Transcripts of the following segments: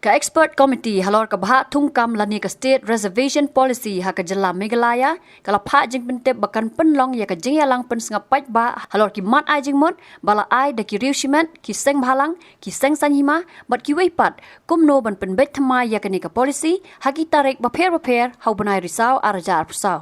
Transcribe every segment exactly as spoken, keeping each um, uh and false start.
Ka Expert Committee halor ka bhah thungkam lane ka State Reservation Policy ha ka jylla Meghalaya ka la phah jingpyntip ba kan pynlong ïa ka jingïalang pynsngap paidbah halor ki mat ai jingmut ba la ai da ki riew shimet, ki seng bhalang, ki seng saiñ hima bad kiwei pat, kumno ban pynbeit thymmai ïa kane ka policy ha ki tarik bapher bapher ha u bnai Risaw arhajar arphew saw.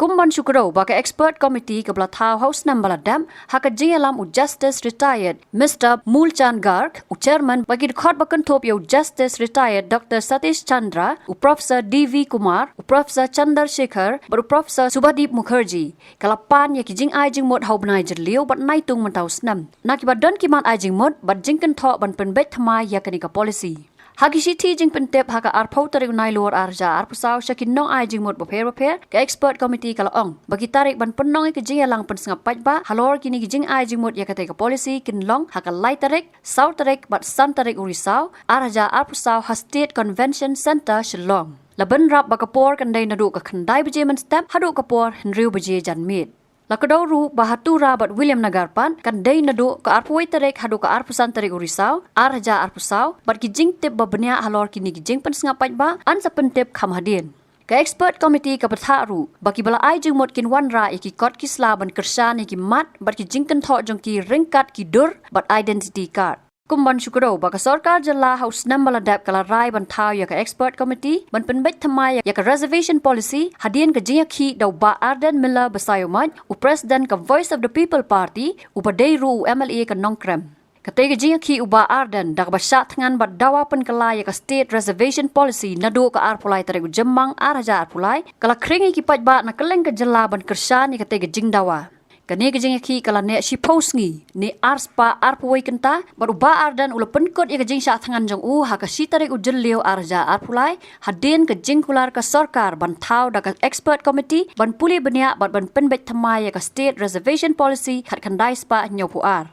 Kum ban shu kdew ba ka Expert Committee kaba la thaw ha u snem ba la dep, ha ka jingïalam u Justice Retired Mister Moolchand Garg, u Chairman, bad ki dkhot ba kynthup ïa u Justice Retired Doctor Satish Chandra, u Professor D V Kumar, u Professor Chandra Shekhar bad u Professor Subhadip Mukherjee, ka la pan ïa ki jingai jingmut ha u bnai Jylliew bad Naitung mynta u snem, na kiba don ki mat ai jingmut bad jingkynthoh ban pynbeit thymmai ïa kane ka policy. Ha ki shithi jingpyntip ha ka arphew tarik u Nailur arhajar arphew saw sha ki nongai jingmut bapher bapher, ka Expert Committee ka la ong ba ki tarik ban pynlong ïa ka jingïalang pynsngap paidbah halor kine ki jingai jingmut ïa katei ka policy kin long ha ka lai tarik, saw tarik bad san tarik u Risaw arhajar arphew saw ha State Convention Centre, Shillong. La bynrap ba ka por kan dei naduh ka khyndai baje mynstep haduh ka por hynriew baje janmiet. La kdew ruh ba ha Tura bad Williamnagar pat kan dei naduh ka arphew wei tarik haduh ka arphew san tarik u Risaw arhajar arphew saw, bad ki jingtip ba bniah halor kine ki jingpynsngap paidbah yn sa pyntip kham hadien. Ka Expert Committee ka bthah ruh ba kiba la ai jingmut kin wanrah ïa ki kot ki sla ban kyrshan ïa ki mat bad ki jingkynthoh jong ki ryngkat ki dur bad identity card. Kum ban shu kdew ba ka sorkar jylla ha u snem ba la dep ka la rai ban thaw ïa ka Expert Committee ban pynbeit thymmai ïa ka Reservation Policy hadien ka jingïakhih da u Bah Ardent Miller Basaiawmoit, u President ka Voice of the People Party, uba dei ruh u M L A ka Nongkrem. Katei ka jingïakhih u Bah Ardent da kaba shah thngan bad dawa pynkylla ïa ka State Reservation Policy naduh ka arphew lai tarik u Jymmang arhajar arphew lai, ka la khring ïa ki paidbah na kylleng ka jylla ban kyrshan ïa katei ka jingdawa. Kane ka jingïakhih ka la neh shiphew sngi, ne arspah arphew wei kynta, bad u Bah Ardent u la pynkut ïa ka jingshah thngan jong u ha ka shi tarik u Jylliew arhajar arphew lai, hadien ka jingkular ka sorkar ban thaw da ka Expert Committee ban pule bniah bad ban pynbeit thymmai ïa ka State Reservation Policy khatkhyndai spah hynñiewphew ar.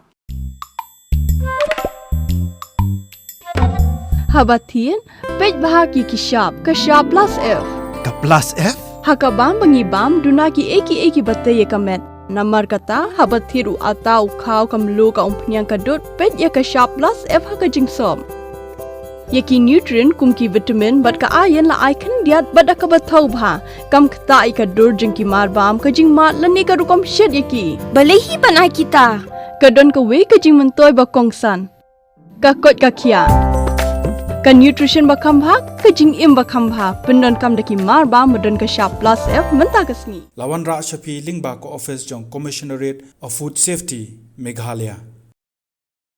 Haba thied, peit bha ki ki shap, ka shap plus F. Ka plus F? Ha ka bam ba ngi bam, duna ki ei ki ei kiba tei ïa ka met. Namar kata, haba thied u atta u khaw ka mluh ka umphniang ka dud, peit ïa ka shap plus F ha ka jingsop. Ïa ki nutrient kum ki vitamin bad ka iron la ai khyndiat bad da kaba thaw bha. Kam ktah ïa ka dur jong ki mar bam, ka jingmad lane ka rukom shet ïa ki. Balei hi ban ai kita? Ka don kawei ka jingmyntoi ba kongsan. Ka koit ka khiah. Ka nutrition ba kham bha, ka jingim ba kham bha. Pyndonkam da ki mar bam ba don ka shap plus F mynta ka sngi. La wanrah sha phi lyngba ka office jong Commissionerate of Food Safety, Meghalaya.